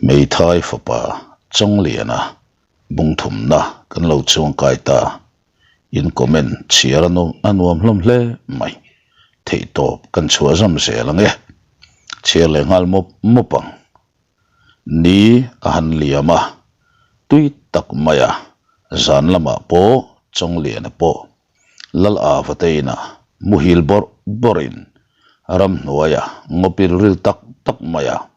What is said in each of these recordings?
Hmeithai fapa Chawngliana bungthumna kan lo chuangkai ta. In comment chhiar a nuam hlawm hle mai. Theihtawp kan chhuah zam zel ang e. Chhiar leh nghal mawp mawp ang. Ni a han liam a, tui tak mai a, zan lamah pawh Chawngliana pawh Lal Ava te inah muhil bawrh bawrhin ramhnuaia ngawpil ril tak tak mai a,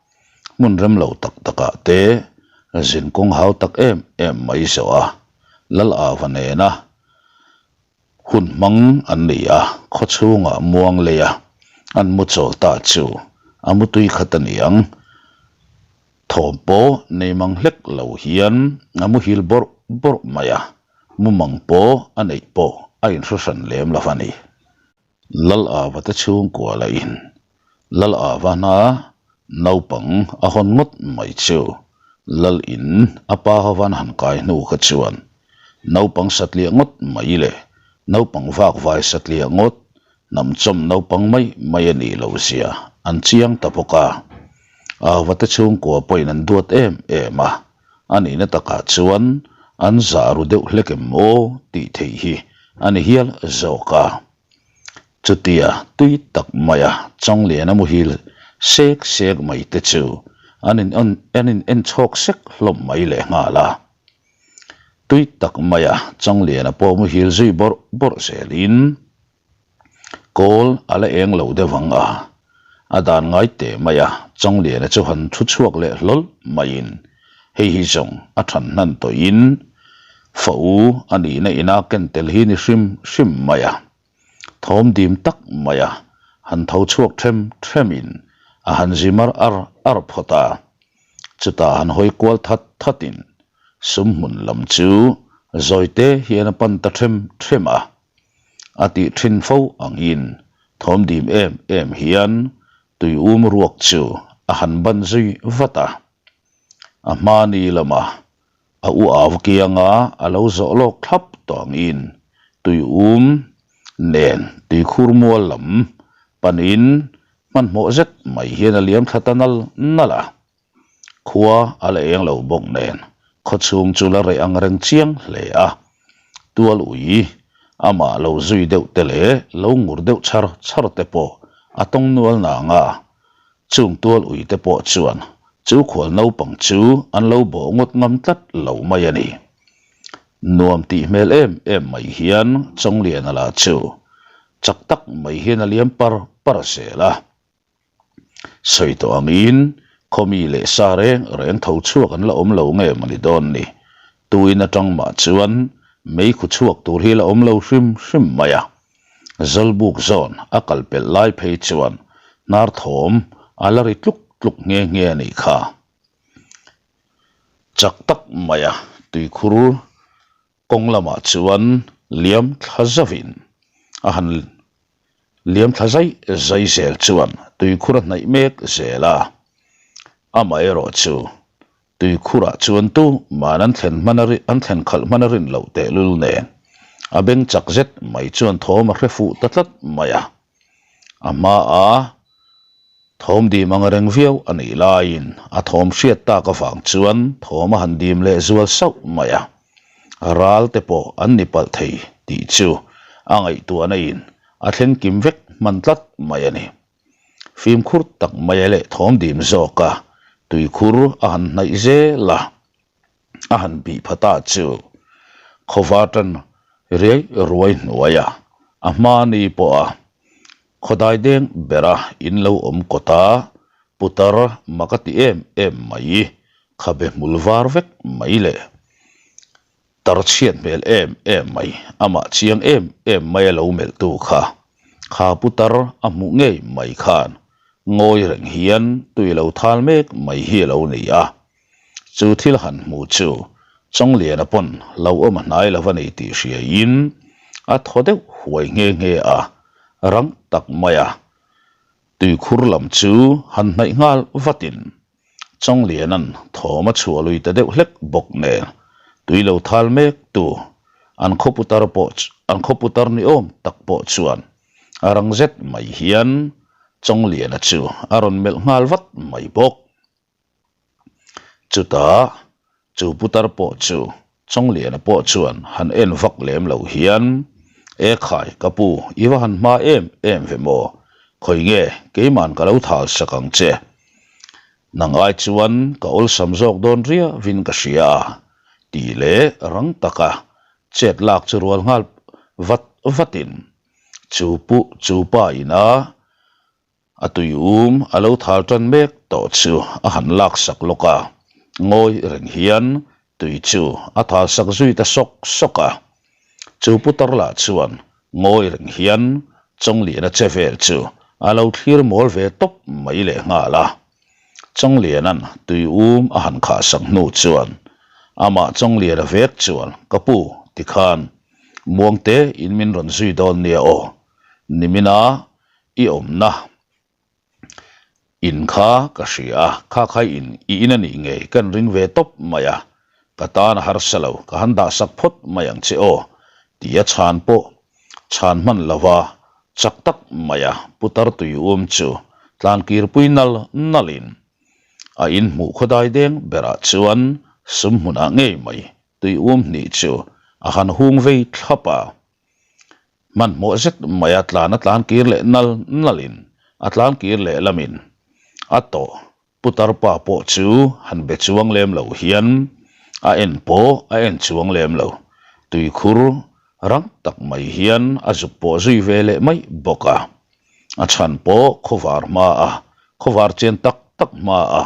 hmun rem lo tak takah te zinkawng hau tak em em mai zawh a, Lal Ava nena hun hmang an ni a, khawchhungah muang leia an mu chawl ta chu a mutui khat a ni ang. Thawm pawh nei mang hlek lo hian a muhil bawrh bawrh mai a, mumang pawh a neih pawh a inhre hran lem lo a ni. Lal Ava te chhungkua lahin Lal Ava hna naupang a hawn ngawt mai chu Lal in a pa hovan han kai hnu kha chuan naupang satliah ngawt mai leh naupang vakvai satliah ngawt Hnamchawm naupang mai mai a nih loh zia an chiang ta bawk a. Ava te chhungkua pawhin an duat em em a, a nihna takah chuan an zah ru deuh hlek em aw tih theih hi a ni hial zawk a. Chutia tui tak maia Chawngliana muhil sek sek mai te chu an in an in en chhawk sek hlawm mai lehnghal a. Tui tak maia Chawngliana pawh muhil zui bawrh bawrh zelin Kawl a la eng lo deuh ang a, a dan ngai teh mai a, Chawngliana chu han thu chhuak leh hlawl maiin hei hi zawng a than hnan tawhin fa u a nihna ina ken tel hi ni hrim hrim mai a, thawm dim tak mai a, han tho chhuak them themin a han zi mar ar ar phawt a, chutah han hawi kual that thatin sum hmun lam chu zawite hian a pan ta them them a. A tih thin fo angin thawm dim em em hian tui um ruak chu a han ban zui vat a. A hmani lama a u au kianga a lo zawh lawk thlap tawh angin tui um nen tui khur mual lam panin hmanhmawh zet mai hian a liam thla ta nal nal a. Khua a la eng lo bawk nen khawchhung chu la reh ang reng chiang hle a, tual ui amah lo zui deuh te leh lo ngur deuh chhar chhar te pawh a tawng nual nang a, chung tual ui te pawh chuan chu khual naupang chu an lo bawh ngawt ngam tlat lo mai a ni. Nuam tih hmel em em mai hian Chawngliana lah chu chak tak mai hian a liam par par zel a. Sawi tawh angin khawmi leh sa reng reng tho chhuak an la awm lo nge mawni dawn ni. Tuin atang mah chuan mei khu chhuak tur hi la awm lo hrim hrim mai a. Zawlbuk zawn a kal pelh lai phei chuan hnar thawm a la ri tluk tluk nghe nghe a nih kha. Chak tak maia tuikhur Kawng lamah chuan liam thla zauhin a han liam thla zai zai zel chuan tuikhur a hnaih mek zel a. Amaherawh chu tuikhurah chuan tu man an thlen hman a an thlen khalh hman a rin loh tehlul nen a beng chak zet mai chuan thawm a hre fuh ta tlat mai a. A hmaa thawm dim ang reng viau a nih laiin a thawm hriat tak avang chuan thawm a han dim leh zual sauh mai a, ral te pawh an ni palh thei tih chu a ngaihtuahna in a thleng kim vek hman tlat mai a ni. Fimkhur tak mai a leh thawm dim zawk a, tuikhur a han hnaih zel a. A han bih pha ta chu khawva tan riai ruai hnuaia a hmani pawha khawdai deng bera in lo awm kawta putar mak a ti em em mai khabe hmul var vek mai le tar chhiat hmel em em mai amah chiang em em mai a lo melh tu kha kha putar a hmuh ngei mai khan ngawi reng hian tui lo thal mek mai hi a lo ni a. Chu thil han hmu chu Chawngliana pawn lo awm a hnai lo a ni tih hriaiin a thaw deuh huai nghe nghe a, rang tak maia tuikhur lam chu han hnaih nghal vatin Chawngliana'n thawm a chhuah lui ta deuh hlek bawk nen tui lo thal mek tu an khawputar pawh an khawputar ni awm tak pawh chuan a rang zet mai hian Chawngliana chu a rawn melh nghal vat mai bawk. Chutah chu putar pawh chu Chawngliana pawh chuan han en vak lem lo hian, E khai, ka pu, i va han hma em em ve maw? Khawi nge, keiman ka lo thal sak ang che. Nang ai chuan ka awlsam zawk dawn riavin ka hria a, tih leh rang taka chet lak chu rual nghal vat vatin chu pu chu pa ina A tui um a lo thal tan mek tawh chu a han lak sak lawk a, ngawi reng hian tui chu a thal sak zui ta sawk sawk a. Chu putar lah chuan ngawi reng hian Chawngliana che vel chu a lo thlir mawl ve tawp mai leh nghal a. Chawngliana'n tui um a han khah sak hnu chuan amah Chawngliana vek chuan, Ka pu, tikhan Muangte in min rawn zui dawn nia aw, nimina I awmna in kha ka hria a, kha kha in i in a nih ngei kan ring ve tawp mai a, ka tan a harsa lo, ka han dahsak phawt mai ang che aw tia chhan pawh chhan hman lova chak tak mai a putar tui um chu tlankirpui nal nalin a in hmuh khawdai deng berah chuan sum hmunah ngei mai tui um hnih chu a han hung vei thlap a. Hmanhmawh zet mai a tlan a tlan kir leh nal nalin a tlan kir leh lamin a tawh putar pa pawh chu han be chuang lem lo hian a en pawh a en chuang lem lo. Tuikhur rang tak mai hian a zuk pawh zui ve leh mai bawk a. A chhan pawh khawvar hma a, khawvar chian tak tak hma a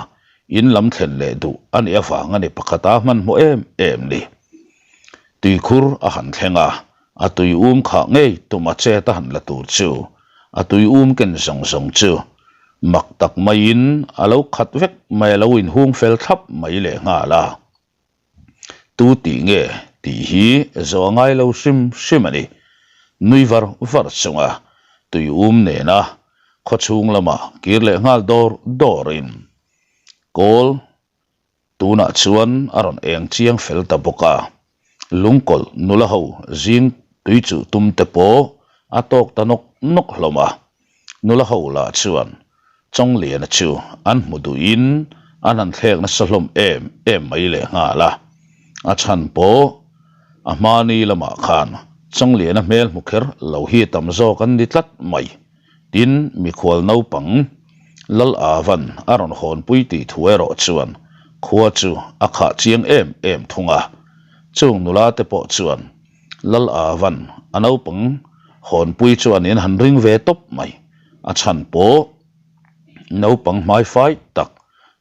in lam thlen leh duh a nih avang a ni pakhat a hmanhmawh em em ni. Tuikhur a han thleng a, a tui um khah ngei tum a chet a han la tur chu a tui um ken zawng zawng chu mak tak maiin a lo khat vek mai a lo inhung fel thlap mai lehnghal a. Tu tih nge tih hi zawh a ngai lo hrim hrim a ni. Nui var var chunga tui um nena khawchhung lama kir leh nghal dawr dawrin kawl tunah chuan a rawn eng chiang fel ta bawk a. Lungkawlh nula ho zing tui chuh tum te pawh a tawk ta nawk nawk hlawm a. Nula ho lah chuan Chawngliana chu an hmu duhin an han thlek nasa hlawm em em mai leh nghal a. A chhan pawh a hmani lamah khan Chawngliana hmel hmu kher lo hi tam zawk an ni tlat mai. Tin, mikhual naupang Lal Avan a rawn hawnpui tih thu erawh chuan khua chu a khah chiang em em thung a. Chung nula te pawh chuan Lal Avan a naupang hawnpui chuan in han ring ve tawp mai. A chhan pawh naupang hmaifai tak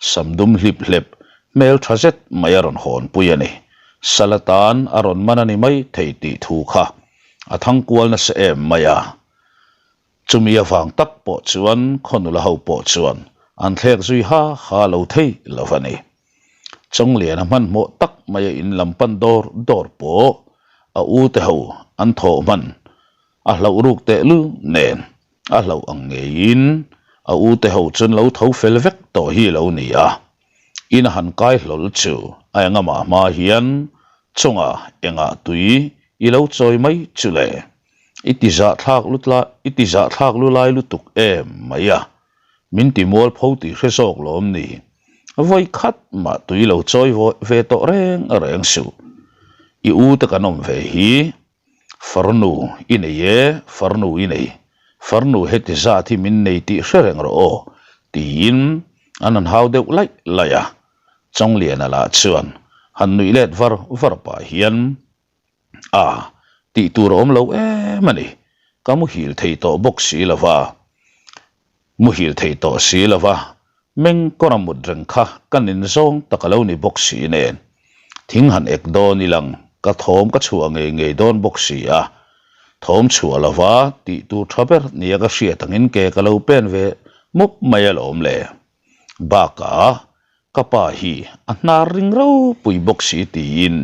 sam dum hlip hlep hmel tha zet mai a rawn hawnpui a ni. Sal atan a rawn man a ni mai thei tih thu kha a thang kual nasa em mai a. Chumi avang tak pawh chuan khawnula ho pawh chuan an thlek zui ha ha lo thei lo a ni. Chawngliana hmanhmawh tak maia in lam pan dawr dawr pawh a u te ho an thawh hman a hlauh ruk tehlul nen a hlauh ang ngeiin a u te ho chuan lo tho fel vek tawh hi lo ni a. In a han kai hlawl chu a engamah hma hian chunga engah tui i lo chawi mai chu le. I ti zahthlak lutla i ti zahthlak lulai lutuk em mai a, min ti mualpho tih hre zawk lawm ni? Vawi khat mah tui lo chawi ve tawh reng reng suh. I u te kan awm ve hi farnu i nei e, farnu i nei, farnu heti zat hi min nei tih hre reng rawh aw tiin an han hau deuh laih laih a. Chawngliana lah chuan han nuih let var var pah hian A, tih tur a awm lo em a ni. Ka muhil thei tawh bawk si lo va. Muhil thei tawh si lo va, meng kawra mut reng kha ka nin zawng tak a lo ni bawk si nen. Thing han ek dawn ilang, ka thawm ka chhuah ngei ngei dawn bawk si a. Thawm chhuah lo va, tih tur tha ber nia ka hriat angin ke ka lo pen ve mup mai alawm le. Bakah, Ka pa hi a hnar ring ropui bawk si tiin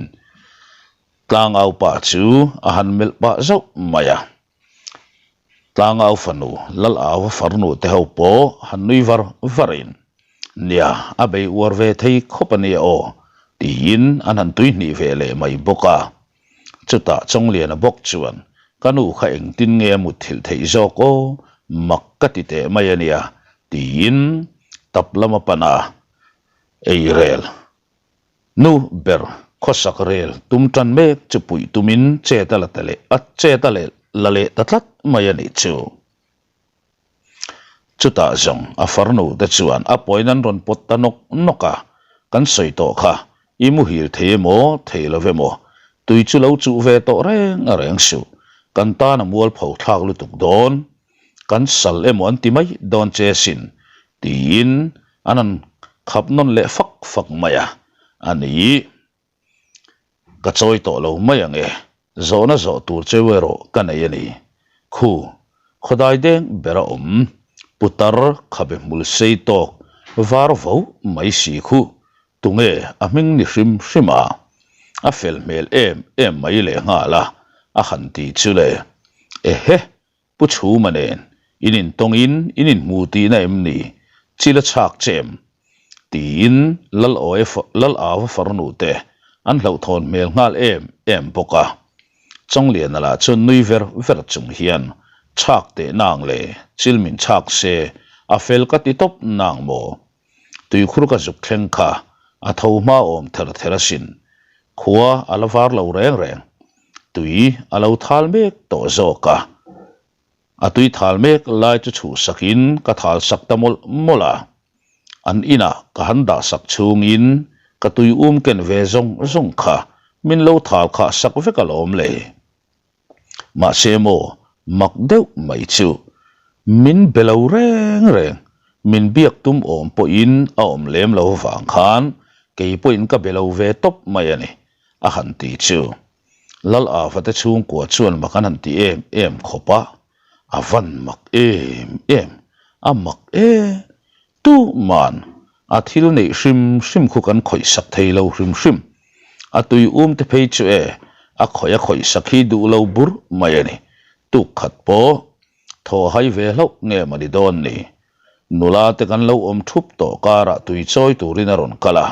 tlangau pa chu a han melh pah zauh mai a. Tlangau fanu Lalauva farnu te ho pawh han nui var varin, Nia, a bei uar ve thei khawp a nia aw tiin an han tuihnih ve leh mai bawk a. Chutah Chawngliana bawk chuan, Ka nu kha engtin nge a mutthilh theih zawk aw, mak ka ti teh mai a nia, tiin tap lama pana eirel. Nu ber khawsak rel tum tan mek chu puih tumin chet a la ta leh a chet a leh la leh ta tlat mai a nih chu. Chutah zawng a farnu te chuan a pawiin an rawn pawt ta nawk nawk a, kan sawi tawh kha i muhil thei emaw thei lo emaw tui chu lo chuh ve tawh reng a reng suh, kan tan a mualpho thlak lutuk dawn, kan sal emaw an ti mai dawn che sin tiin an han khap nawn leh fak fak mai a, a ni. Ka chawi tawh lo mai ang e, zawhna zawh tur cheu erawh ka nei a ni. Khu, khawdai deng ber a awm, putar khabe hmul sei tawk var vo mai si khu, tunge a hming ni hrim hrim a? A fel hmel em em mai lehnghal a, a han ti chu le. Ehe! Pu Chhuma nen in intawngin in inhmu tihna em ni? Chil a chhak che em? Tiin Lal Lal Ava farnu te an hlauhthawn hmel nghal em em bawk a. Chawngliana lah chuan nui ver ver chung hian chhak teh nang le, chil min chhak se, a fel ka ti tawp nang maw? Tuikhur ka zuk thleng kha a tho hma awm ther ther asin. Khua a la var lo reng reng. Tui a lo thal mek tawh zawk a. A tui thal mek lai chu chhuhsakin ka thal sak ta mawlh mawlh a. An inah ka han dah sak chhungin ka tui um ken ve zawng zawng kha min lo thal khah sak vek alawm le. Mahse maw, mak deuh mai chu min be lo reng reng, min biak tum awm pawhin a awm lem lo vang khan kei pawhin ka be lo ve tawp mai a ni, a han ti chu. Lal Ava te chhungkua chuan mak an han ti em em khawp a, a van mak em em, a mak e Tuman a thil neih hrim hrim khu kan khawih sak thei lo hrim hrim. A tui um te phei chu e, a khawih a khawih sak hi duh lo bur mai a ni. Tuk khat pawh thaw hai ve hlauh nge maw ni dawn ni. Nula te kan lo awm thup tawh karah tui chawi turin a rawn kal a.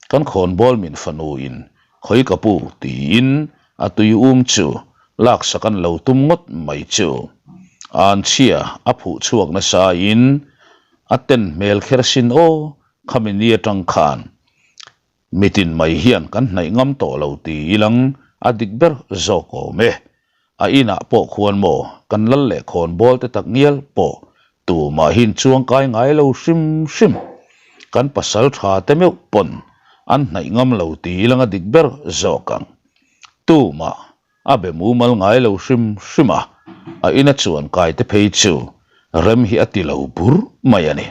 Kan khawnbawl min fanu in khawi ka pu tiin a tui um chu laksak an lo tum ngawt mai chu. Anchhia a phuh chhuak nasa in a ten hmel kher sin aw khami ni atang khan mitin mai hian kan hnaih ngam tawh lo ti ilang a dik ber zawk awm e. A inah pawh khuan maw kan lal leh khawnbawl te tak ngial pawh tumahin chuang kai ngai lo hrim hrim. Kan pasal tha te meuh pawn an hnaih ngam lo ti ilang a dik ber zawk ang. Tumah a be mumal ngai lo hrim hrim a, a ina chuan kai te phei chu rem hi a ti lo bur mai a ni.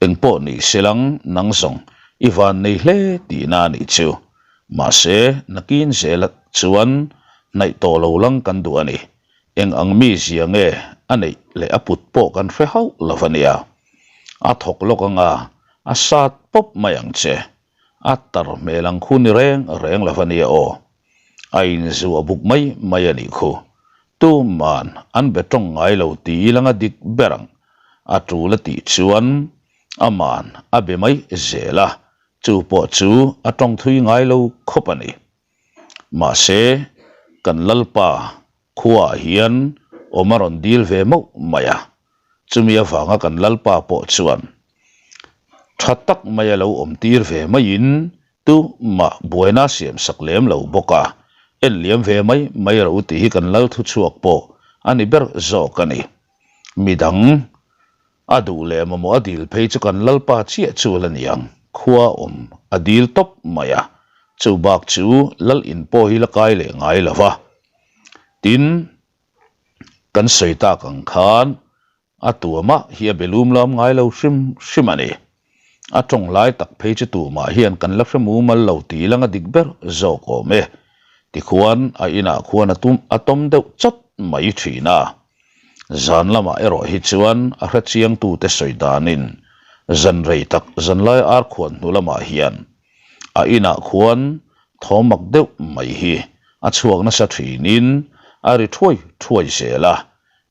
Engpawh ni selang nang zawng i van nei hle tihna a nih chu. Mahse, nakin zela chuan hnaih tawh lo lang kan duh a ni. Eng ang mi zia nge a neih leh a put pawh kan hre hauh lo a nia. A thawk lawk anga a sat pawp mai ang che. A tar hmel ang khu ni reng reng lo a nia aw. A inzuah buk mai mai a nih khu. Tuman an be tawng ngai lo ti ilang a dik ber ang. A tul a tih chuan aman a be mai zel a, chu pawh chu a tawng thui ngai lo khawp a ni. Mahse, kan Lalpa khuaah hian awm a rawn dil ve mauh mai a, chumi avanga kan Lalpa pawh chuan tha tak mai a lo awm tir ve maiin Tu mah buaina siam sak lem lo bawk a, en liam ve mai mai ro tih hi kan lal thu chhuak pawh a ni ber zawk a ni. Midang a duh leh mamawh a dil phei chu kan lalpa chiah chu la ni ang, khua awm a dil tawp mai a, chu bak chu lal in pawh hi la kai leh ngai lo va. Tin, kan sawi tak ang khan A tuamah hi a be lum lam ngai lo hrim hrim a ni. A tawng lai tak phei chu tumah hian kan la hre mumal lo tih lang a dik ber zawk awm e. Tikhuan a inah khuan a tum a tawm deuh chawt mai thin a. Zan lamah erawh hi chuan a hre chiangtute sawi danin zan rei tak zanlai ar khuan hnu lamah hian a inah khuan thawmak deuh mai hi a chhuak nasa thinin a ri thuai thuai zel a.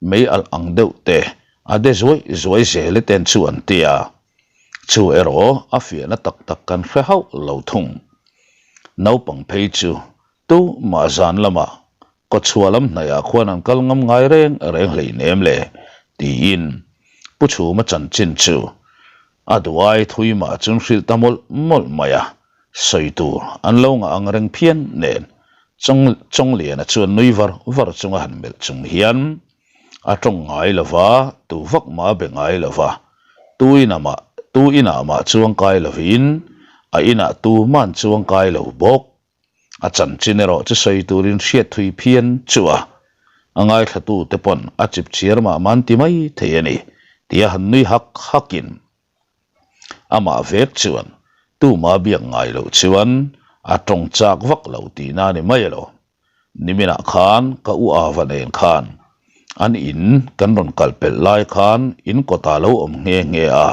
Mei alh ang deuh te a de zuai zuai zel e ten chu an ti a, chu erawh a fiahna tak tak kan hre hauh lo thung. Naupang phei chu tu mah zan lamah kawchhuah lam hnaihah khuan an kal ngam ngai reng reng hleinem le tiin Pu Chhuma chanchin chu a duai thui mah chun hrilh ta mawlh mawlh mai a. Sawi tur an lo ngah ang reng phian nen Chawng Chawngliana chuan nui var var chunga han melh chung hian a tawng ngai lo va, tu vak mah a be ngai lo va, tu inah mah tu inah mah chuang kai lovin a inah tu man chuang kai lo bawk. A chanchin erawh chu sawi turin hriat thui phian chu a a ngaithlatute pawn a chip chhiar mah man ti mai thei a ni tia han nui hak hakin Amah vek chuan tuma biak ngai loh chuan a tawng chak vak lo tihna a ni mai elo. Niminah khan ka u Ava nen khan an in kan rawn kal pelh lai khan in kawtah lo awm nghe nghe a.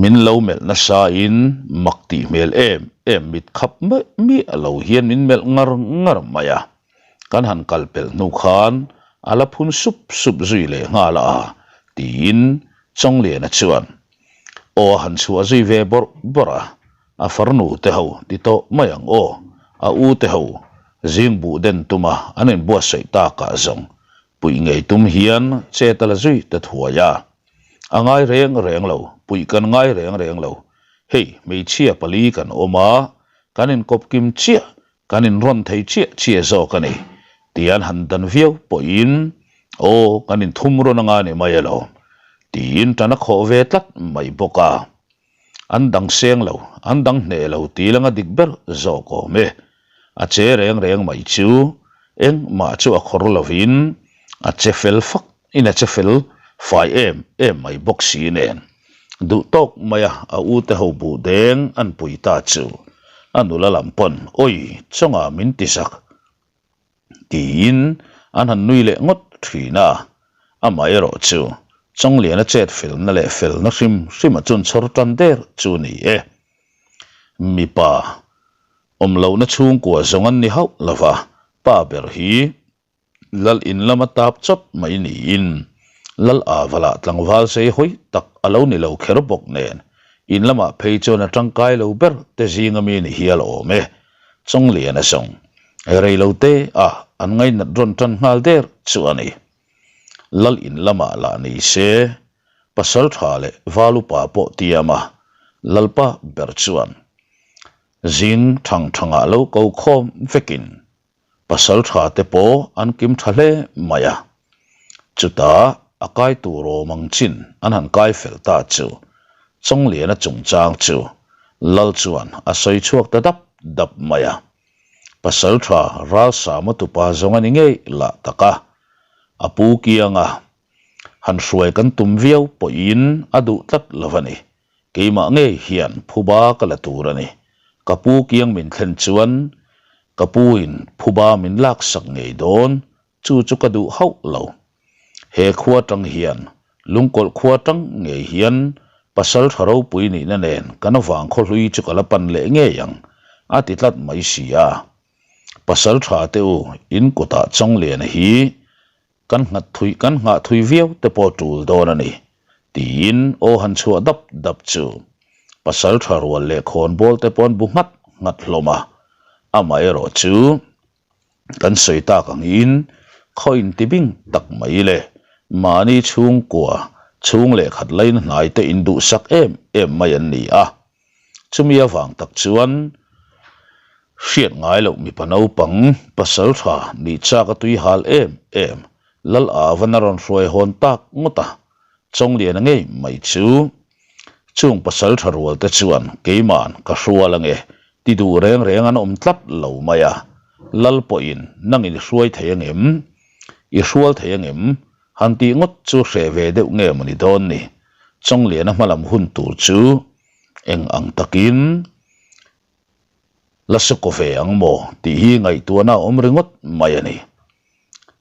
Min lo melh nasa in mak tih hmel em em mit khap miah lo hian min melh ngar ngar mai a. Kan han kal pelh hnu khan a la phun sup sup zui leh nghal a tiin Chawngliana chuan aw a han chhuah zui ve bawrh bawrh a, a farnu te ho ti tawh mai ang aw, a u te ho zing buh den tuma an inbuatsaih takah zawng puih ngei tum hian chet a la zui ta thuai a. A ngai reng reng lo, puih kan ngai reng reng lo, hei hmeichhia pali kan awm a, kan inkawp kim chiah Kan inrawn thei chiah chiah zawk a ni, ti an han dan viau pawhin, Aw, kan inthum rawn anga ni mai elo, tiin tan a khawh ve tlat mai bawk a. An dang seng lo, an dang hneh lo ti langa dik ber zawk awm e. A che reng reng mai chu engmah chu a khawr lovin a che fel fak in a che fel fai em em mai bawk si nen duh tawk mai a a u te ho buh deng an pui ta chu a nula lam pawn awi chawngah min ti zak tiin an han nui leh ngawt thin a, amaherawh chu Chawngliana chet felna leh felna hrim hrim a chun chhawr tan der chu ni e. Mipa awm lohna chhungkua zawng an ni hauh lova pa ber hi Lal in lama tap chawp mai niin Lal Avala tlangval sei hawi tak a lo ni lo kher bawk nen in lamah phei chuan a tangkai lo ber te zinga mi ni hial awm e. Chawngliana zawng rei lo te a an ngainat rawn tan nghal der chu a ni. Lal in lamah lah ni se pasal tha leh val upa pawh tiam a Lalpa ber chuan zing thang thangah lo ko khawm vekin Pasal tha te pawh an kim tha hle mai a, chutah a kai tur awm ang chin an han kai fel ta chu Chawngliana chungchang chu Lal chuan a sawi chhuak ta dap dap mai a, Pasal tha Ralsama tupa zawng a ni ngei lah tak a, a pu kianga han hruai kan tum viau pawhin a duh tlat lo a ni. Keimah ngei hian phuba ka la tur a ni. Ka pu kiang min thlen chuan ka pu in phuba min laksak ngei dawn, chu chu ka duh hauh lo. He khua tang hian, Lungkawlh khua tang ngei hian pasal tha ropui nihna nen kan vangkhaw hlui chu ka la pan leh ngei ang, a ti tlat mai si a. Pasal tha te u, in kutah Chawngliana hi Kan nghat thui kan nghah thui viau te pawh tul dawn a ni, tiin aw han chhuah dap dap chu pasal tha rual leh khawnbawl te pawh an bu nghat nghat hlawm a. Amaherawh chu kan sawi tak angin khaw intibing tak mai le mahni chhungkua chhung leh khat lain hnai te induhsak em em mai an ni a. Chumi avang tak chuan hriat ngai loh mipa naupang pasal tha nih chak a tui hal em em Lal Avan a rawn hruai hawn tak ngawt a, Chawngliana ngei mai chu chung pasal tha rual te chuan keiman ka hrual ange ti duh reng reng an awm tlat lo mai a, Lal pawhin nangin i hruai thei angem? I hrual thei angem? Han tih ngawt chu hreh ve deuh nge maw ni dawn ni? Chawngliana hmalam hun tur chu eng ang takin la su kaw ve ang maw tih hi ngaihtuahna a awm ringawt mai a ni.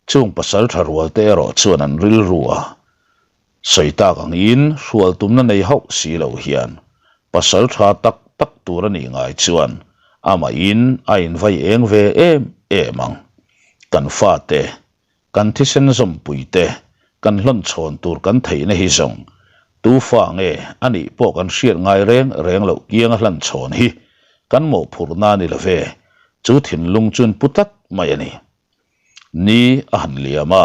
Chung pasal tha rual te erawh chuan an rilru a sawi tak angin hrual tumna nei hauh si lo hian pasal tha tak tak tur a nih ngai chuan amahin a invai eng ve em em ang. Kan fate Kan thisen zawmpui te, kan hlawn chhawn tur kan theihna hi zawng tu fa nge a nih pawh kan hriat ngai reng reng loh kianga hlan chhawn hi kan mawhphurhna a ni lo ve, chu thinlung chuan pu tlat mai a ni. Ni a han liam a,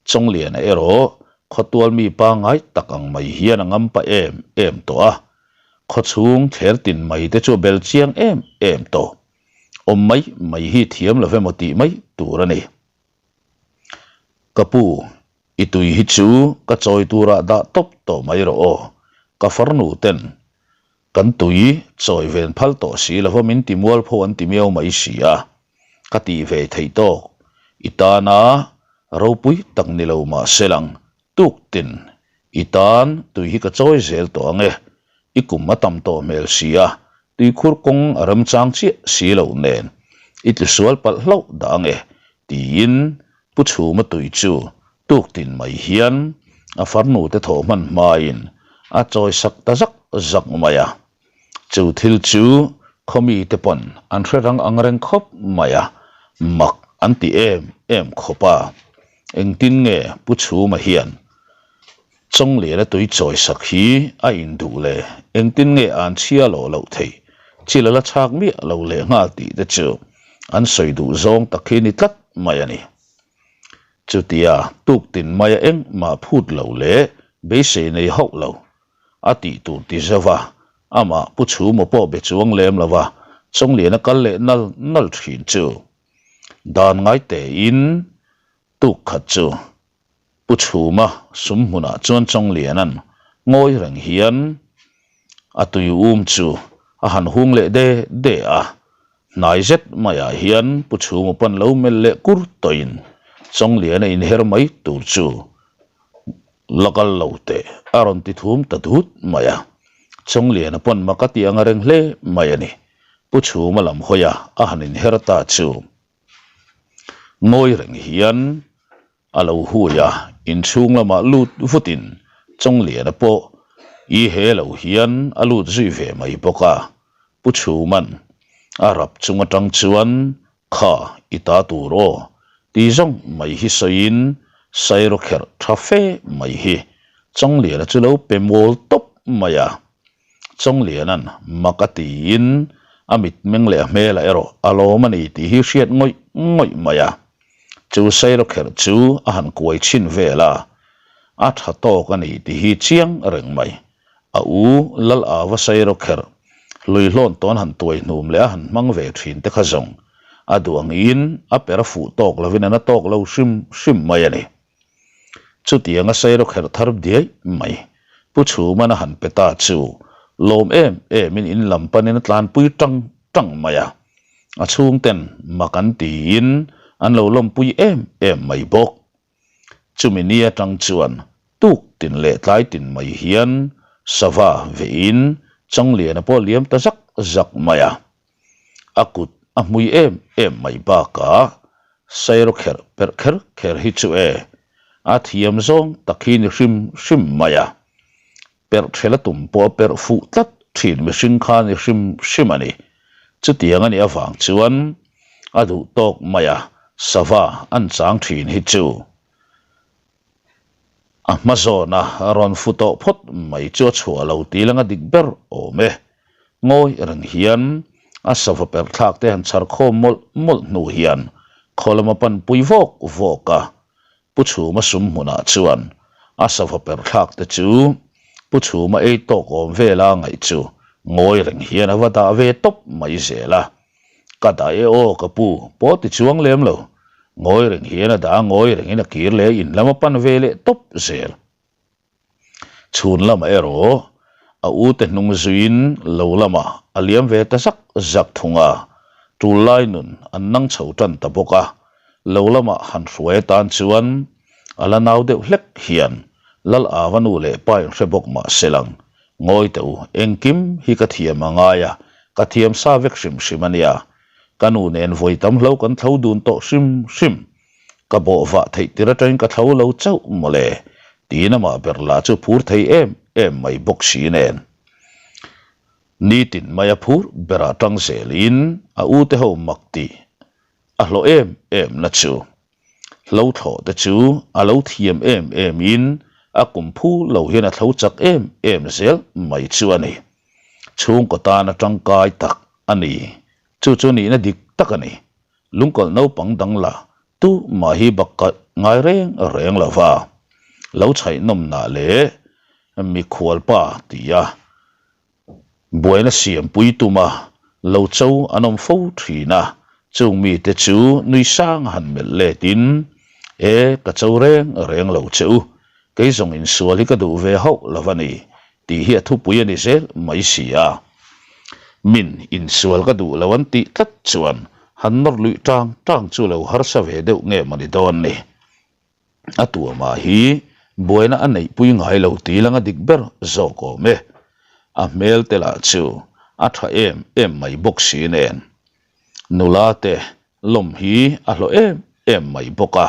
Chawngliana erawh khawtual mi pangngai tak ang mai hian a ngam pah em em tawh a. Khawchhung thler tin mai te chu a bel chiang em em tawh. Awm mai mai hi thiam lo emaw tih mai tur a ni. Ka pu, i tui hi chu ka chawi turah dah tawp tawh mai rawh aw. Ka farnu ten kan tui chawi ven phal tawh si lova min ti mualpho an ti miau mai si a, ka tih ve theih tawk. I tana ropui tak ni lo mah se lang Tuktin, i tan tui hi ka chawi zel tawh ang e. I kum a tam tawh hmel si a, tuikhur kawng a remchang chiah si loh nen i tlu sual palh hlauh dah ang e, tiin Pu Chhuma tui chu tuktin mai hian a farnu te thawh hman hmain a chawi sak ta zak zak mai a. Chu thil chu khawmi te pawn an hre rang ang reng khawp mai a, mak an ti em em khawp a. Engtin nge Pu Chhuma hian Chawngliana tui chawi sak hi a induh le? Engtin nge an chhia lawh loh theih? Chil a la chhak miah lo leh nghal tih te chu an sawi duh zawng tak hi ni tlat mai a ni. Chutia tuktin maia engmah phut lo leh beisei nei hauh lo A tih tur ti zeuh a, amah Pu Chhuma pawh be chuang lem lo va, Chawngliana kal leh nal nal thin chu. Dan ngai tein tuk khat chu Pu Chhuma sum hmunah chuan Chawngliana'n ngawi reng hian a tui um chu a han hung leh de de a, hnai zet maiah hian Pu Chhuma pan lo melh leh kur tawhin Chawngliana inher mai tur chu La kal lo teh, a rawn ti thum ta dut mai a. Chawngliana pawn mak a tih ang a reng hle mai a ni. Pu Chhuma lam hawi a, a han inher ta chu. Ngawi reng hian a lo hui a, inchhung lamah lut vutin Chawngliana pawh i he lo hian a lut zui ve mai bawk a. Pu Chhuma'n a rap chung atang chuan Kha, i ta tur aw, ti zawng mai hi sawiin sairawkherh tha fe mai hi Chawngliana chu lo pe mawl tawp mai a. Chawngliana'n mak a tiin a mitmeng leh a hmelah erawh a lawm a ni tih hi hriat ngawih ngawih mai a. Chu sairawkherh chu a han kuai chhin vel a, a tha tawk a ni tih hi chiang reng mai. A u Lal Ava Sairawkherh hluihlawn tawn han tuai hnum leh a han hmang ve thin te kha zawng a duh angin a per a fuh tawk lovin a na tawk lo hrim hrim mai a ni. Chutianga Sairawkherh thar diai mai Pu Chhuman a han pe ta chu lawm em emin in lam panin a tlanpui tang tang mai a, a chhungten mak an tiin an lo lawmpui em em mai bawk. Chumi ni atang chuan tuk tin leh tlai tin mai hian sava vehin Changliana pawh liam ta zak zak mai a. A kut a hmui em em mai bakah sairawkherh perh kher kher hi chu e, a thiam zawng tak hi ni hrim hrim mai a. Perh thel a tum pawh a perh fuh tlat thin mihring kha ni hrim hrim a ni. Chutiang a nih avang chuan a duh tawk mai a, sava an chang thin hi chu a hma zawna rawn fu tawh phawt mai chu a chhuah lo tih langa dik ber awm e. Ngawi reng hian a sava perh thlak te han chhar khawm mawlh mawlh hnu hian khaw lama panpui vawk vawk a, Pu Chhuma sum hmunah chuan a sava per thlak te chu Pu Chhuma ei tawk awm vela ngaih chu ngawi reng hian a va dah ve tawp mai zel a. Ka dah e aw ka pu pawh ti chuang lem lo. Ngawi reng hian a dah a ngawi rengin a kir leh in lam a pan ve leh tawp zel. Chhun lamah erawh a ute hnung zuiin lo lamah a liam ve ta zak zak thung a, tul lai nun an nang chho tan ta bawk a, lo lamah han hruai atan chuan a la nau deuh hlek hian Lal Ava nu leh pa in hre bawk mah se lang, Ngawi teh u, engkim hi ka thiam a ngai a, ka thiam sa vek hrim hrim a nia, ka nu nen vawi tam hlo kan thlo dun tawh hrim hrim. Ka bawh vah theih tir atangin ka thlo lo chauh mawle, tiin amah ber lah chu phur thei em em mai bawk si nen. Nitin mai a phur berah tang zelin a ute ho mak tih a hlawh em em na chu. Hlo thlawh te chu a lo thiam em em in a kum phu lo hian a thlo chak em em zel mai chu a ni. Chhungkaw tana tangkai tak a ni. Chu chu nihna dik tak a ni. Lungkawlh naupang dang la tu mah hi bak kalh ngai reng reng lo va, lo chhaih nawmnah leh mikhualpa ti a. Buaina siampui tuma lo cho an awm fo thin a, chung mite chu nui sang han melh letin, E, ka cho reng reng lo che u, kei zawng insual hi ka duh ve hauh lo a ni, tih hi a thupui a ni zel mai si a. Min insual ka duh lo an tih tlat chuan han nawr luih tang tang chu lo harsa ve deuh nge mawni dawn ni. A tuamah hi buaina a neihpui ngai lo tih langa dik ber zawk awm e. A hmel te lah chu a tha em em mai bawk si nen. Nula te lawm hi a hlawh em em mai bawk a,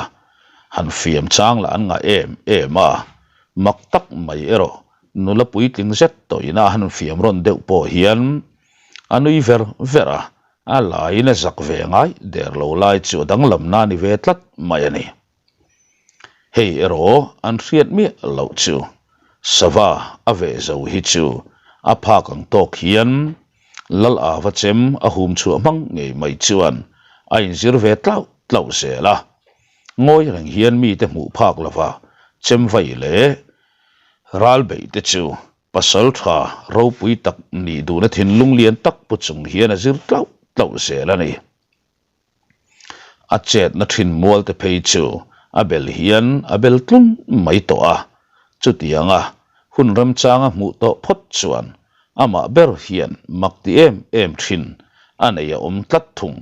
han fiam chang lah an ngah em em a. Mak tak mai erawh nula puitling zet tawh ina han fiam rawn deuh pawh hian a nui ver ver a, A laiin a zak ve ngai der lo lai chu a danglamna a ni ve tlat mai a ni. Hei erawh an hriat miah loh chu sava a veh zo hi chu a phak ang tawk hian Lal Ava chem a hum chhuah hmang ngei mai chuan a inzir ve tlauh tlauh zel a. Ngawi reng hian mite hmuh phak lova chem vai leh ral beih te chu Pasal tha ropui tak nih duhna thinlung lian tak pu chung hian a zir tlauh tlauh zel a ni. A chetna thin mual te phei chu a bel hian a bel tlum mai tawh a, chutianga hun remchanga hmuh tawh phawt chuan amah ber hian mak ti em em thin a nei a awm tlat thung.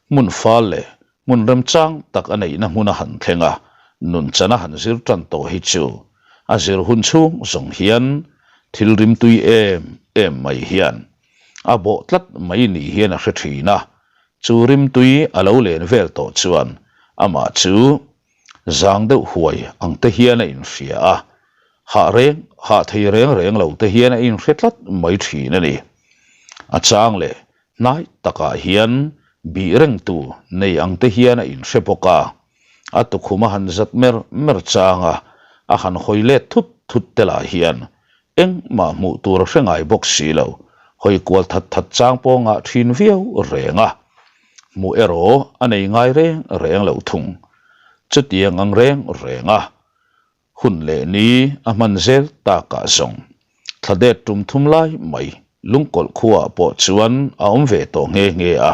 Hmun fal leh hmun remchang tak a neihna hmun a han thleng a, nunchan a han zir tan tawh hi chu a zir hun chhung zawng hian thil rimtui em em mai hian a bawh tlat mai ni hian a hre thin a, chu rimtui a lo len vel tawh chuan amah chu zang deuh huai ang te hian a inhria a, hah reng hah thei reng reng lo te hian a inhre tlat mai thin a ni. A chang leh Hnai takah hian bih rengtu nei ang te hian a inhre bawk a, a tukhum a han zat mer mer chang a, a han hawi let thut thut te lah hian engmah hmuh tur a hre ngai bawk si lo, hawi kual that that chang pawh ngah thin viau reng a, hmuh erawh a nei ngai reng reng lo thung. Chutiang ang reng reng a. Hun leh ni a hman zel takah zawng thla det tum thum lai mai lungkawlh khuaah pawh chuan a awm ve tawh nghe nghe a,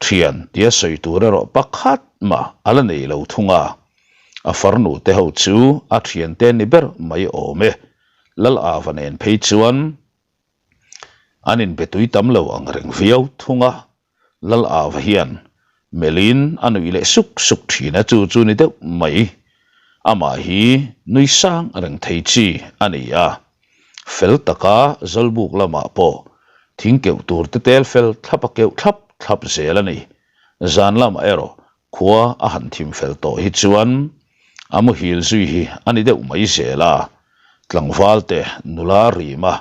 thian tia sawi tur erawh pakhat mah a la nei lo thung a, a farnu te ho chu a thiante ni ber mai awm e, Lal Ava nen phei chuan an inbe tui tam lo ang reng viau thung a. Lal Ava hian melhin a nuih leh suk suk thin a, chu chu ni deuh mai. Amah hi nui sang reng thei chi a ni a, fel taka Zawlbuk lamah pawh thing keuh tur te tel fel thlap a keuh thlap thlap zel a ni. Zan lamah erawh Khua a han thim fel tawh hi chuan a muhil zui hi a ni deuh mai zel a, tlangval te nula rim a,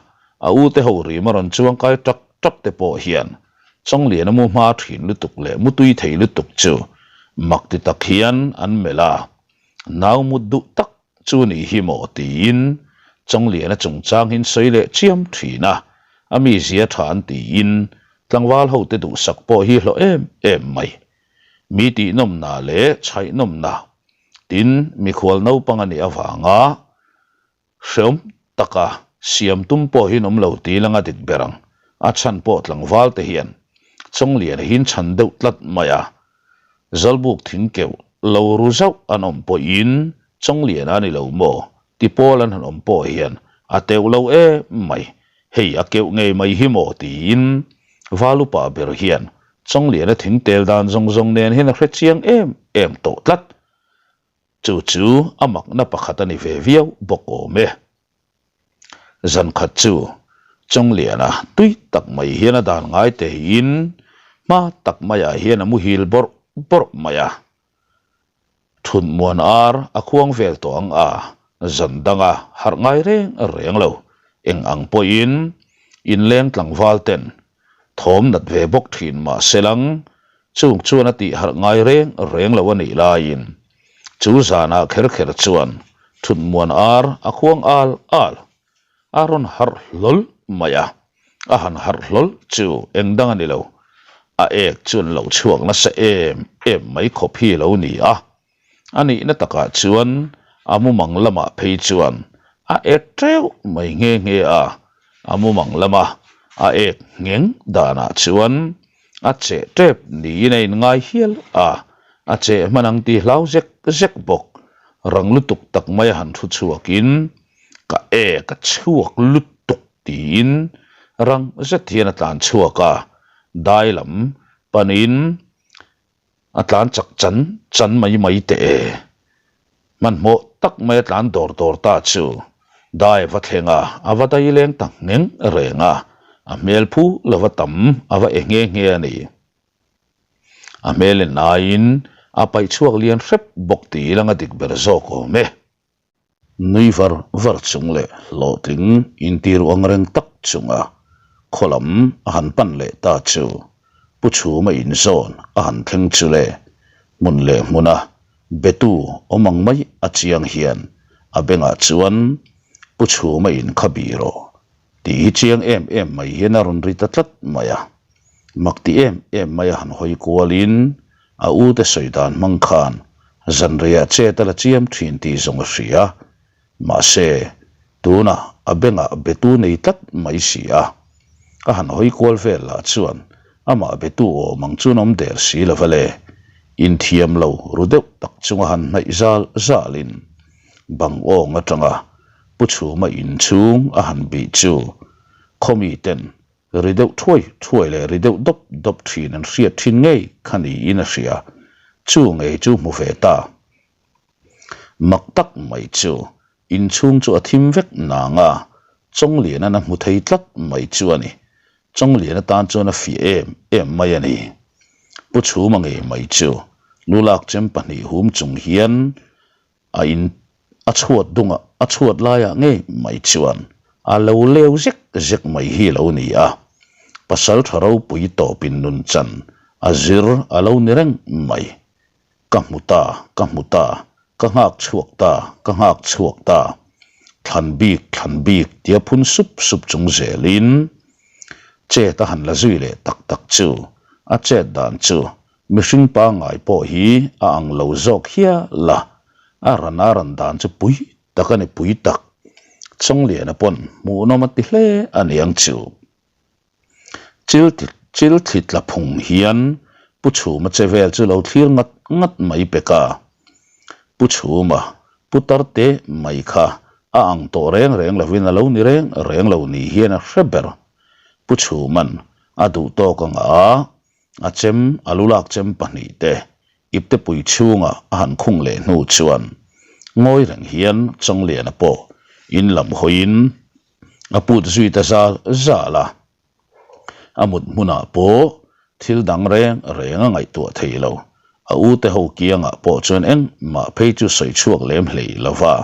a u te ho rim a rawn chuang kai tak tak te pawh hian Chawngliana mu hma thin lutuk leh mutui thei lutuk chu mak ti tak hian an melh a, nau mut duh tak chu nih hi maw tiin Chawngliana chungchang hin sawi leh chiam thin a, a mizia tha an tiin tlangval ho te duhsak pawh hi hlawh em em mai. Mi tihnawmna leh chhaihnawmna tin mikhual naupang a nih avanga hreawm taka siam tum pawh hi an awm lo tih langa dik ber ang. A chhan pawh tlangval te hian Chawngliana hi an chhan deuh tlat mai a, Zawlbuk thing keuh lo ru zauh an awm pawhin Chawngliana a ni lo maw ti pawl an han awm pawh hian a teuh lo em mai, hei a keuh ngei mai hi maw tiin Valupa ber hian Chawngliana thing tel dan zawng zawng nen hian a hre chiang em em tawh tlat. Chu chu a makna pakhat a ni ve viau bawk awm e. Zan khat chu Chawngliana tui tak mai hian a dan ngai tein hma tak maiah hian a muhil bawrh bawrh mai a. Thunmuan ar a khuang vel tawh ang a, zan danga harh ngai reng reng lo. Eng ang pawhin inleng tlangval ten thawm nat ve bawk thin mah se lang, chung chuan a tih harh ngai reng reng lo a nih laiin chu zanah kher kher chuan Thunmuan ar a khuang al al. A rawn harh hlawl mai a, a han harh hlawl chu eng dang a ni lo, a ek chu an lo chhuak nasa em em mai khawp hi a lo ni a, a nihna takah chuan a mumang lamah phei chuan a et teuh mai nghe nghe a, a mumang lama. A ek ngheng danah chuan a cheh tep niin a inngai hial a, a cheh hman ang tih hlau zek zek bawk. Rang lutuk tak mai a han thu chhuakin, Ka ek a chhuak lutuk tiin rang zet hian a tlan chhuak a, dai lam panin A tlan chak chan chan mai mai teh e. Hmanhmawh tak mai a tlan dawr dawr ta chu dai a va thleng a, a va dai leng ta ngheng reng a, a hmel phu lo va tam a va e nghe nghe a ni. A hmel en aiin a paih chhuak lian hrep bawk tih ila nga dik ber zawk awm e. Nui var var chung leh hlawhtling intir uang reng tak chunga khaw lam a han pan leh ta chu Pu Chhuma inzawn a han thleng chu le, hmun leh hmuna betu awm ang mai a chiang hian a bengah chuan Pu Chhuma in kha bih rawh tih hi chiang em em mai hian a rawn ri ta tlat mai a. Mak ti em em mai a han hawi kualin a u te sawi dan hmang khan zanriah chet a la chiam thin tih zawng a hria. Mahse, tunah a bengah betu nei tlat mai si a. A han hawi kual vel lah chuan amah betu awm ang chuan awm der si lo va le. Inthiam lo ru deuh tak chunga han hnaih zal zalin bang awng atanga Pu Chhuma inchhung a han bih chu khawmi ten Ri deuh thuai thuai leh ri deuh dawp dawp thin an hriat thin ngei kha niin a hria. Chu ngei chu hmu ve ta. Mak tak mai chu inchhung chu a thim vek nang a, Chawngliana'n a hmu thei tlat mai chu a ni. Chawngliana tan chuan a fiah em em mai a ni. Pu Chhuma ngei mai chu lulak chem pahnih hum chung hian A in a chhuat dungah a chhuat laiah ngei mai chuan a lo leu zek zek mai hi lo ni a, pasal tha ropui tawpin nun chan a zir a lo ni reng mai. Ka hmu ta, ka hmu ta, ka nghak chhuak ta, ka nghak chhuak ta, thlan bik, thlan bik tia phun sup sup chung zelin chet a han la zui leh tak tak chu a chet dan chu Mihring pangngai pawh hi a ang lo zawk hial a, a ran a ran dan chu pui tak a ni pui tak. Chawngliana pawn hmuhnawm a ti hle a niang chu. Chil chil thli tla phung hian Pu Chhuma che vel chu lo thlir ngat ngat mai pek a. Pu Chhuma pu tar te mai kha a ang tawh reng reng lovin a lo ni reng reng lo ni hian a hre ber. Pu Chhuma'n a duh tawk anga a. A chem, a lu lak chem pahnihte iptepui chhunga a han khung leh hnu chuan ngawi reng hian Chawngliana pawh in lam hawiin a put zui ta zal zal a. A mut hmunah pawh thil dang reng reng a ngaihtuah thei lo. A ute ho kiangah pawh chuan engmah phei chu sawi chhuak lem hlei lo va.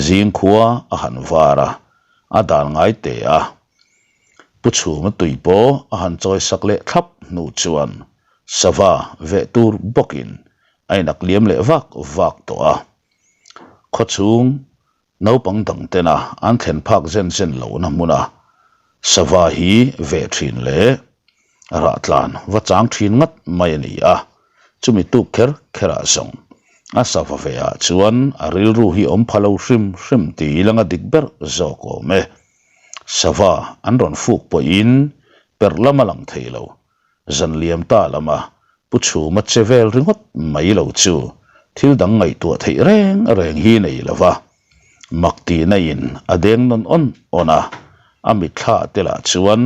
Zingkhua a han var a, a dan ngai teh a. Pu Chhuma tui pawh a han chawi sak leh thlap hnu chuan sava veh tur bawkin a inak liam leh vak vak tawh a. Khawchhung naupang dang tena an thlen phak zen zen lohna hmuna sava hi veh thin leh rah tlan va chang thin ngat mai a ni a. Chumi tuk kher kherah zawng a sava ve ah chuan a rilru hi awm pha lo hrim hrim tih ila dik ber zawk awm e. Sava an rawn fuk pawhin perh lam a lang thei lo. Zan liam ta lama Pu Chhuma che vel ringawt mai lo chu thil dang ngaihtuah theih reng reng hi nei lo va. Mak tihna in a deng nawn awn awn a, a mitthla te lah chuan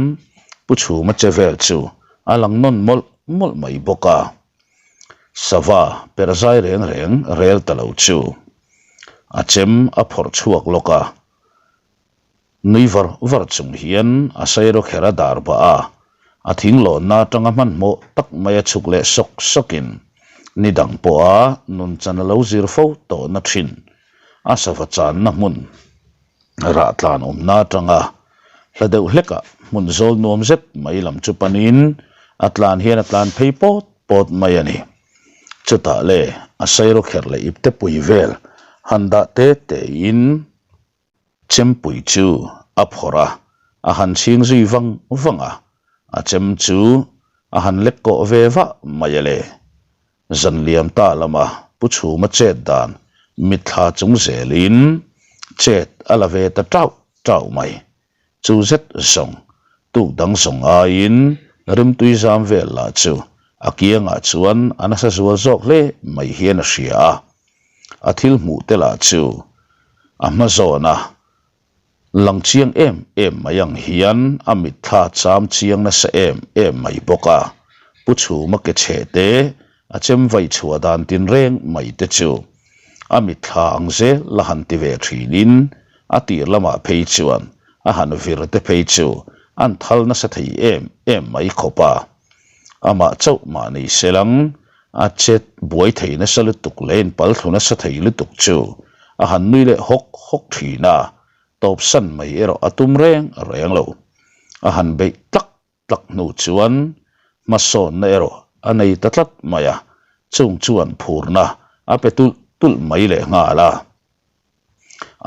Pu Chhuma che vel chu a lang nawn mawlh mawlh mai bawk a. Sava perh zai reng reng rel ta lo chu a chem a phawrh chhuak lawk a. Nui var var chung hian a sairo kher a dar bah a, a thinglawnna atanga hmanhmawh tak mai a chhuk leh sawk sawkin ni dang pawha nunchan a lo zir fo tawhna thin a sava channa hmun rah tlan awmna atanga hla deuh hlekah hmun zawl nuam zet mai lam chu panin a tlan hian a tlan phei pawt pawt mai a ni. Chutah le a sairo kher leh ipte pui vel han dah te tein Chempui chu a phawrh a, a han chhing zui vang vang a, a chem chu a han lek kawh ve vah mai a le. Zan liam ta lama Pu Chhuma chet dan mitthla chung zelin chet a la ve ta tauh tauh mai. Chu zet zawng. Tuk dang zawng aiin rimtui zam vel lah chu a kiangah chuan a nasa zual zawk hle mai hian a hria a. A thil hmuh te lah chu a hma zawna lang chiang em em mai ang hian a mitthla cham chiang nasa em em mai bawk a. Pu Chhuma ke chhe te a chem vai chhuah dan tinreng mai te chu a mitthla ang zel la han ti ve thinin a tir lamah phei chuan a han vir te phei chu an thal nasa thei em em mai khawp a. Amah chauh mah ni se lang a chet buai thei nasa lutuk leh inpal thlu nasa thei lutuk chu a han nui leh hawk hawk thin a, tawpsan mai erawh a tum reng reng lo. A han beih tlak tlak hnu chuan hmasawnna erawh a nei ta tlat mai a, chung chuan phurna a pe tulh tulh mai leh nghal a.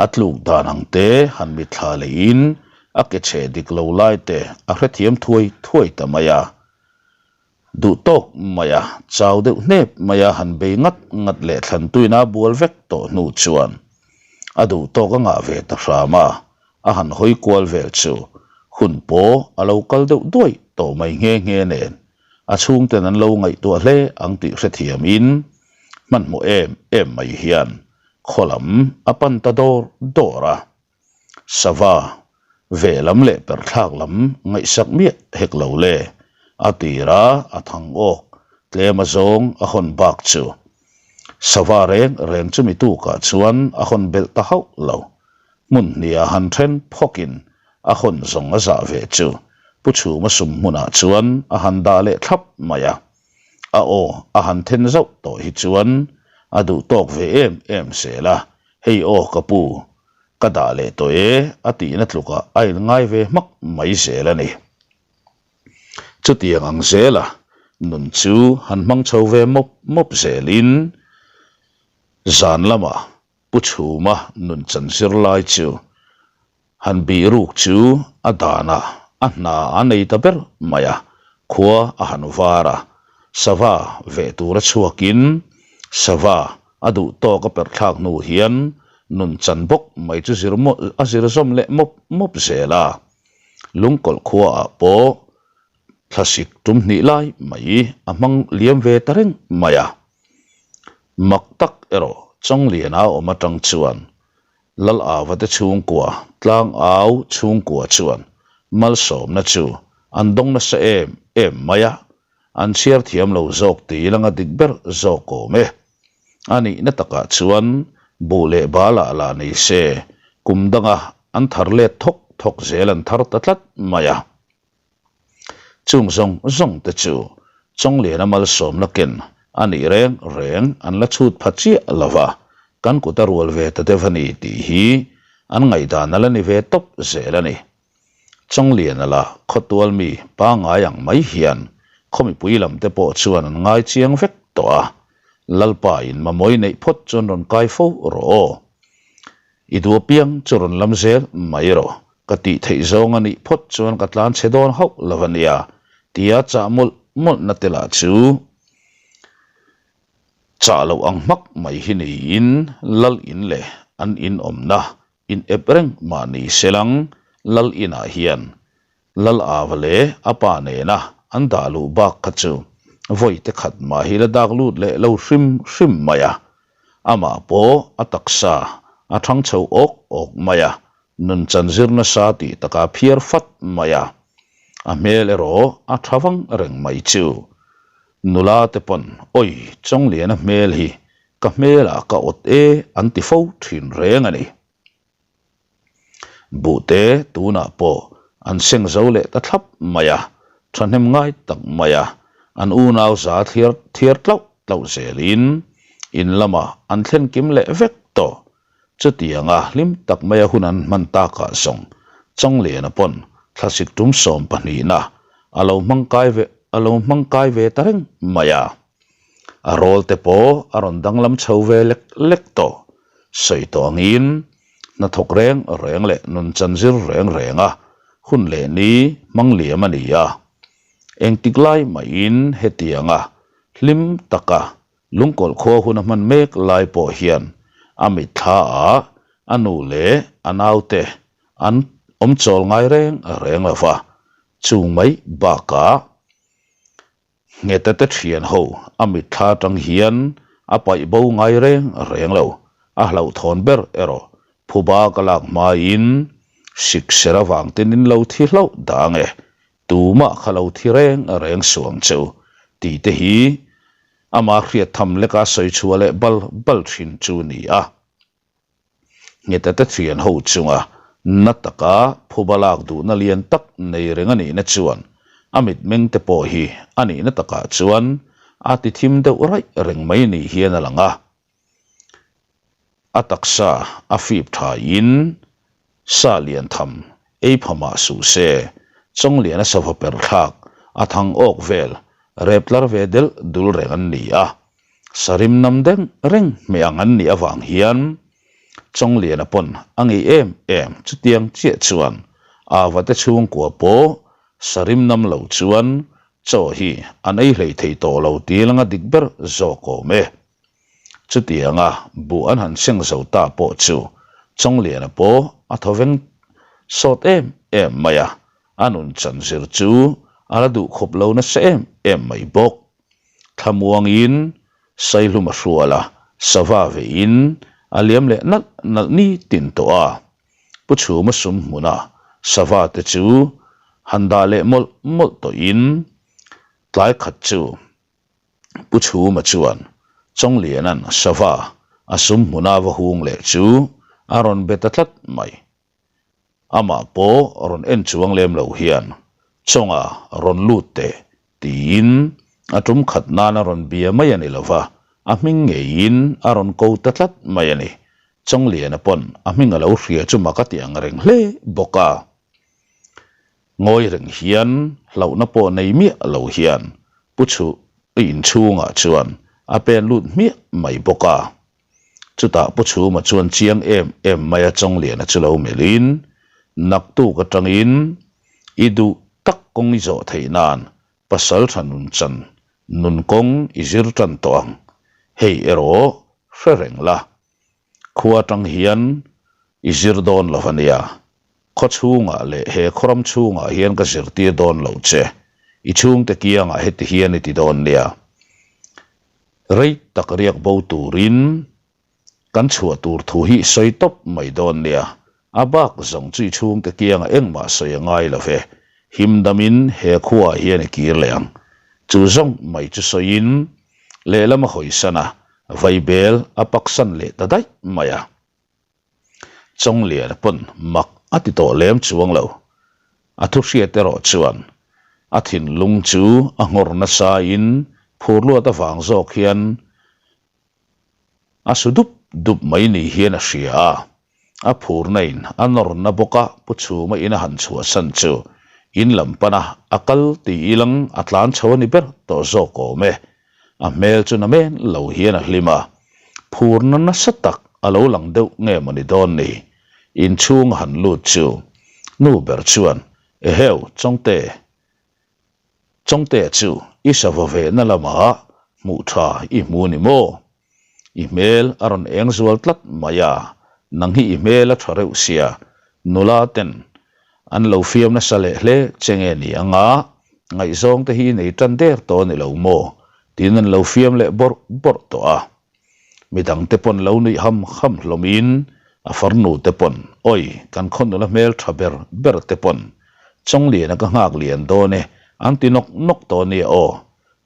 A tluk dan ang te han mitthla leiin a ke chhe dik lo lai te a hrethiam thuai thuai ta mai a. Duh tawk mai a, chau deuh hnep mai a han bei ngat ngat leh thlantuina a bual vek tawh hnu chuan a duh tawk a ngah ve ta hram a, a han hawi kual vel chu hun pawh a lo kal deuh duai tawh mai nghe nghe nen a chhungten an lo ngaihtuah hle ang tih hrethiamin hmanhmawh em em mai hian khaw lam a pan ta dawr dawr a. Sava ve lam leh perthlak lam ngaihsak miah hek lo le, a tir a, a thang awk tlem a zawng a hawn bak chu. Sava reng reng chumi tukah chuan a hawn belh ta hauh lo. Hmun hniah han then phawkin a hawn zawng a zah ve chu Pu Chhuma sum hmunah chuan a han dah leh thlap mai a. A aw a han then zauh tawh hi chuan a duh tawk ve em em zel a, Hei aw ka pu, ka dah leh tawh e a tihna tlukah a inngai ve hmak mai zel a ni. Chutiang ang zela nun chu han hmang chho ve mawp mawp zelin zan lamah Pu Chhuma nun chan zir lai chu han bih ruk chu a danah a hna a nei ta ber mai a, khua a han var a, sava veh tura chhuakin sava a duh tawk a perh thlak hnu hian nun chan bawk mai chu zir a zir zawm leh mawp mawp zel a, Lungkawlh khuaah pawh thlasik tum hnih lai mai a hmang liam ve ta reng mai a. Mak tak erawh Chawngliana awm atang chuan Lal Ava te chhungkua, Tlangau chhungkua chuan malsawmna chu an dawng nasa em em mai a, an chhiar thiam lo zawk tih langa dik ber zawk awm e. A nihna takah chuan buh leh balah lah nei se, kum danga an thar let thawk thawk zel an thar ta tlat mai a. Chung zawng zawng te chu Chawngliana malsawmna ken a nih reng reng an la chhut pha chiah lo va, kan kut a rual ve ta deuh a ni tih hi an ngaihdan a la ni ve tawp zel a ni. Chawngliana lah khawtual mi pangngai ang mai hian khaw mipui lam te pawh chuan an ngai chiang vek tawh a, Lalpa in mamawih neih phawt chuan rawn kai fo rawh aw. I duh apiang chu rawn lam zel mai rawh. Ka tih theih zawng a nih phawt chuan ka tlan chhe dawn hauh lo a nia, tia chah mawlh mawlhna te lah chu chah loh ang hmak mai hi niin Lal in leh an in awmna in ep reng mah ni se lang Lal inah hian Lal Ava leh a pa nena an dah luh bak kha chu vawi te khat mah hi la dak lut leh lo hrim hrim mai a, amah pawh a taksa a thang chho awk awk mai a, Nun chan zir nasa tih takah phiar fat mai a, a hmel erawh a tha vang reng mai chu. Nula te pawn, Oi, Chawngliana hmel hi ka hmelah ka awt e an ti fo thin reng a ni. Buhte tunah pawh an seng zo leh ta thlap mai a, thahnem ngai tak mai a, an unau za thliar thiar tlauh tlauh zelin in lamah an thlen kim leh vek tawh. Chutianga hlim tak maia hun an hman takah zawng Chawngliana pawn thlasik tum 12na a lo hmang kai ve a lo hmang kai ve ta reng mai a. A rawl te pawh a rawn danglam chho ve lek lek tawh. Sawi tawh angin hnathawk reng reng leh nun chanzir reng renga hun leh ni hmang liam a ni a. Engtik lai mahin hetianga hlim taka Lungkawlh khua hun a hman mek lai pawh hian a mitthla ah a nu leh a naute an awm chawl ngai reng reng lo va. Chung mai bakah Ngheta te thian ho a mitthla atang hian a paih bo ngai reng reng lo. A hlauhthawn ber erawh phuba ka lak hmain sikser avang ten in lo thi hlauh dah ange, tumah kha lo thi reng reng suh ang che u tih te hi ama hriat tham leka sawi chhuah leh bal bal thin chu ni a. Ngheta te thian ho chunga na taka phuba lak duhna lian tak nei reng a nihna chuan a mitmeng te pawh hi a nihna takah chuan a ti thim deuh raih reng mai ni hian a lang a. A taksa a fip thain sa lian tham ei pha mah suh se, Chawngliana sava per thlak a thang awk vel rep tlar ve delh dul reng an ni a. Sarim nam deng reng hmeh ang an nih avang hian Chawngliana pawn a ngei em em chutiang chiah chuan Ava te chhungkua pawh sarim nam lo chuan chaw hi an ei hlei thei tawh lo tih langa dik ber zawk awm e. Chutianga buh an han seng zo ta pawh chu Chawngliana pawh a thaw veng sawt em em mai a, a nun chan zir chu a la duh khawp lo nasa em em mai bawk. Thlamuangin Saihlum a hrual a, sava veiin a liam leh nalh nalh ni tin tawh a. Pu Chhuma sum hmuna sava te chu han dah leh mawlh mawlh tawhin tlai khat chu Pu Chhuma chuan Chawngliana'n sava a sum hmuna va hung leh chu a rawn be ta tlat mai. Amah pawh rawn en chuang lem lo hian Chawnga rawn lut teh tiin a tum khat nan a rawn bia mai a ni lova, a hming ngeiin a rawn ko ta tlat mai a ni. Chawngliana pawn a hming a lo hria chu mak a ti ang reng hle bawk a. Ngawi reng hian hlauhna pawh nei miah lo hian Pu Chhuh i inchhungah chuan a pen lut hmiah mai bawk a. Chutah Pu Chhuma chuan chiang em em mai a Chawngliana chu lo melhin, Naktuk atangin i duh tak kawng i zawh theih nan pasal tha nun chan nun kawng i zir tan tawh ang. Hei erawh hre reng la, Khua atang hian i zir dawn lo a nia. Khaw chhungah leh he khawram chhungah hian ka zirtir dawn lo che. I chhungte kiangah heti hian i ti dawn nia. Rei tak riak bo turin kan chhuah tur thu hi i sawi tawp mai dawn nia. A bak zawng chu i chhungte kiangah engmah sawi a ngai lo ve. Him damin he khuaah hian i kir leh ang. Chu zawng mai chu sawiin lehlam a hawisan a, Vaibel a paksan leh ta daih mai a. Chawngliana pawn mak a ti tawh lem chuang lo. A thu hriat erawh chuan a thinlung chu a nghawr nasain phur luat avang zawk hian a su dup dup mai ni hian a hria a. A phurna in a nawrna bawka Pu Chhuma in a han chhuahsan chu in lam pana a kal tih ilang a tlan chho a ni ber tawh zawk awm e. A hmel chu na men lo hian a hlim a, phurna nasa tak a lo lang deuh nge maw ni dawn ni? Inchhung a han lut chu nu ber chuan, Eheu, Chawngte, Chawngtea chu i sava vehna lamah hmuh tha i hmu ni maw? I hmel a rawn eng zual tlat mai a, nang hi i hmel a tha reuh sia, nula ten an lo fiam nasa leh hle che nge ni anga ngaihzawng te hi i nei tan der tawh a ni lo maw? tiin an lo fiam leh bawrh bawrh tawh a. Midang te pawn lo nuih ham ham hlawmin a farnu te pawn, Awi, kan khaw nula hmel tha ber ber te pawn Chawngliana ka nghak lian dawn e, an ti nawk nawk tawh nia aw.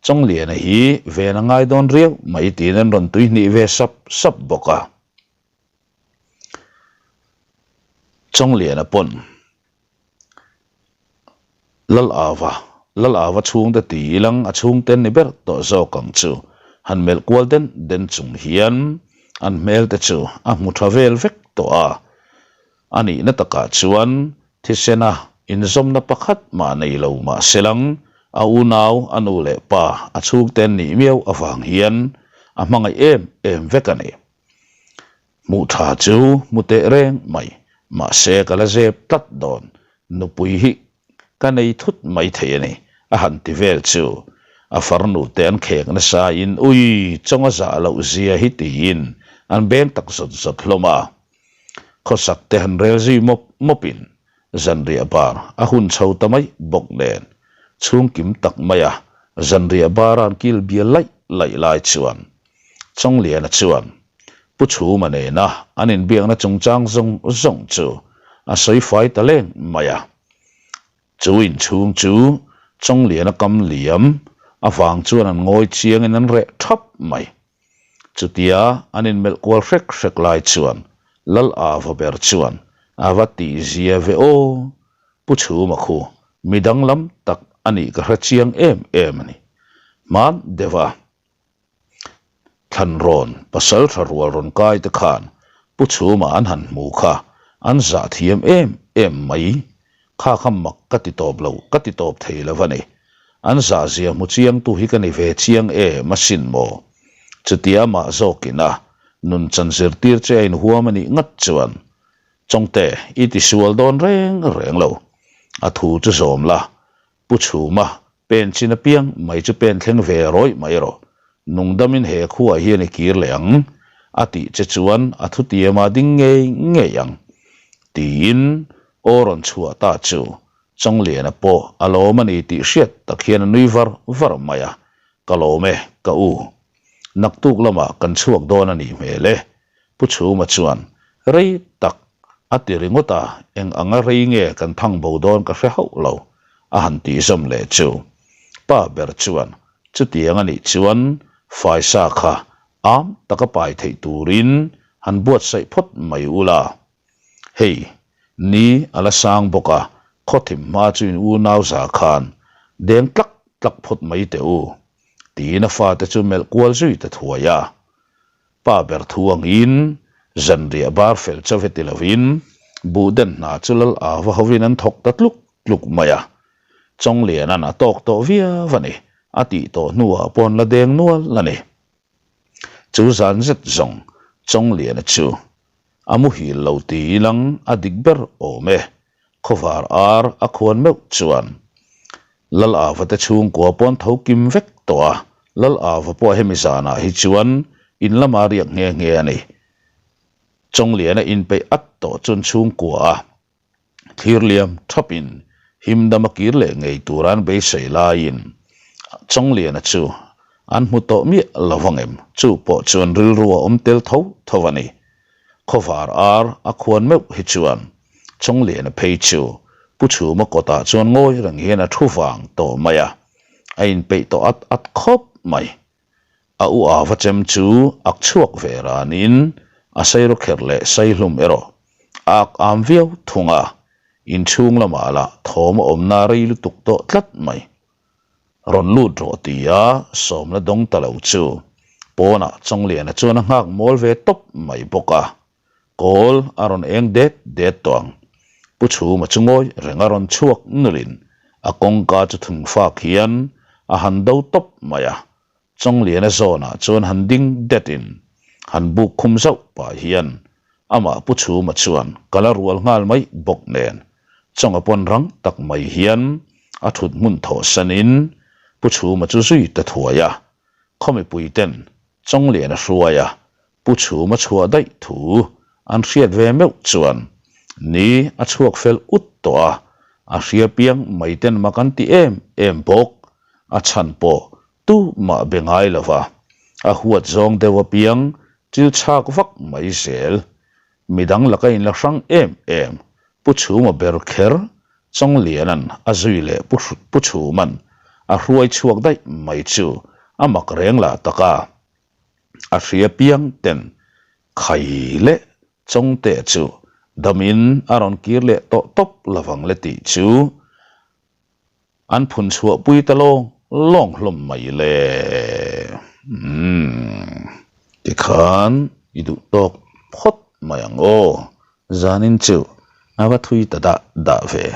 Chawngliana hi ven a ngai dawn riau mai tiin an rawn tuihnih ve sap sap bawk a. Chawngliana pawn Lal Ava, Lal Ava chhungte ti ilang a chhungte ni ber tawh zawk ang chu han melh kual den den chung hian an hmel te chu a hmu tha vel vek tawh a. A nihna takah chuan thisena inzawmna pakhat mah nei lo mah selang a unau, a nu leh pa a chhungte an nih miau avang hian a hmangaih em em vek a ni. Hmuh tha chu hmu teh reng mai, mahse ka la zep tlat dawn, nupui hi ka nei thut mai thei a ni, a han ti vel chu. A farnu te an khek nasa in ui chawnga zah loh zia hi tiin an beng tak zawt zawt hlawm a. Khawsak te han rel zui mawp mawp in. Zanriah bar a hun chho ta mai bawk nen, chhungkim tak maia zanriah bara an kil bial laih laih lai chuan Chawngliana chuan Pu Chhuma nena an inbiakna chungchang zawng zawng chu a sawi fai ta leng mai a. Chu inchhung chu Chawngliana kam liam avang chuan an ngawi chiangin an reh thap mai. Chutia an inmelh kual hrek hrek lai chuan Lal Ava ber chuan a va tih zia ve aw, Pu Chhuma khu mi danglam tak a nih ka hre chiang em em a ni. Hman deuh a Thlanrawn pasal tha rual rawn kai te khan Pu Chhuma an han hmu kha an zah thiam em em mai. Kha kha mak ka ti tawp lo, ka ti tawp thei lo a ni. An zahzia hmu chiangtu hi ka ni ve chiang em asin maw? Chutia amah zawkin a nun chan zirtir che a inhuam a nih ngat chuan, Chawngte, i tisual dawn reng reng lo. A thu chu zawm la, Pu Chhuma, pen chin apiang mai chu pen thleng ve rawih mai rawh. Nungdamin he khuaah hian i kir leh ang, a tih che chuan a thutiama ding ngei ngei ang, tiin aw rawn chhuah ta chu Chawngliana pawh a lawm a ni tih hriat tak hian a nui var var mai a, Ka lawm e, ka u. Naktuk lamah kan chhuak dawn a nih hmel e, Pu Chhuma chuan rei tak a ti ringawt a, eng anga rei nge kan thang bo dawn ka hre hauh lo, a han tih zawm leh chu. Pa ber chuan chutiang a nih chuan faisa kha am taka pai theih turin han buatsaih phawt mai ula. Hei, ni a la sang bawk a, khawthim hma chu in unau za khan deng tlak tlak phawt mai teh u, tiin a fate chu melh kual zui ta thuai a. Pa ber thu angin zanriah bar fel chauh heti lovin buh den hna chu lal ava hovin an thawk ta tluk tluk mai a. Chawngliana'n a tawk tawh viau a ni, a tih tawh hnuah pawh an la deng nual a ni. Chu zan zet zawng Chawngliana chu a muhil lo ti ilang a dik ber awm e. Khawvar ar a khuan meuh chuan Lal Ava te chhungkua pawn tho kim vek tawh a, Lal Ava pawh hemi zanah hi chuan in lama riak nghe nghe a ni. Chawngliana inpeih at tawh chuan chhungkua a thlir liam thapin himdam a kir leh ngei tura an beisei laiin Chawngliana chu an hmu tawh miah lo vangem chu pawh chuan rilru a awm tel tho tho a ni. Khawvar ar a khuan meuh hi chuan Chawngliana phei chu Pu Chhuma kawtah chuan ngawi reng hian a thu vang tawh mai a, a inpeih tawh at at khawp mai. A u ava chem chu ak chhuak ve ranin a sairawkherh leh saihlum erawh a ak am viau thung a, inchhung lamah lah thawm a awmna rei lutuk tawh tlat mai. Rawn lut rawh ti a sawmna dawng ta lo chu pawnah Chawngliana chuan a nghak mawl ve tawp mai bawk a, kawl a rawn eng det det tawh ang. Pu Chhuma chu ngawi reng a rawn chhuak nulhin a kawngka chu thun fak hian a han do tawp mai a, Chawngliana zawnah chuan han ding detin han buk khum zauh pah hian amah Pu Chhuma chuan ka la rual nghal mai bawk nen Chawnga pawn rang tak mai hian a thut hmun thawh sanin Pu Chhuma chu zui ta thuai a, khaw mipui ten Chawngliana hruai a Pu Chhuma chhuah daih thu an hriat ve meuh chuan ni a chhuak fel ut tawh a, a hria piang mai ten mak an ti em em bawk, a chhan pawh tu mah be ngai lo va, a huat zawng deuh apiang chil chhak vak mai zel. Midang laka inla hrang em em Pu Chhuma ber kher Chawngliana'n a zui leh Pu Chhuma'n a hruai chhuak daih mai chu a mak reng lah tak a. A hria piang ten khai leh Chawngte chu damin a rawn kir leh tawh tawp lovang le tih chu an phun chhuah pui ta lawng lawng hlawm mai le. Umm tikhan i duh tawk phawt mai ang aw, zanin chu a va thui ta dah dah ve.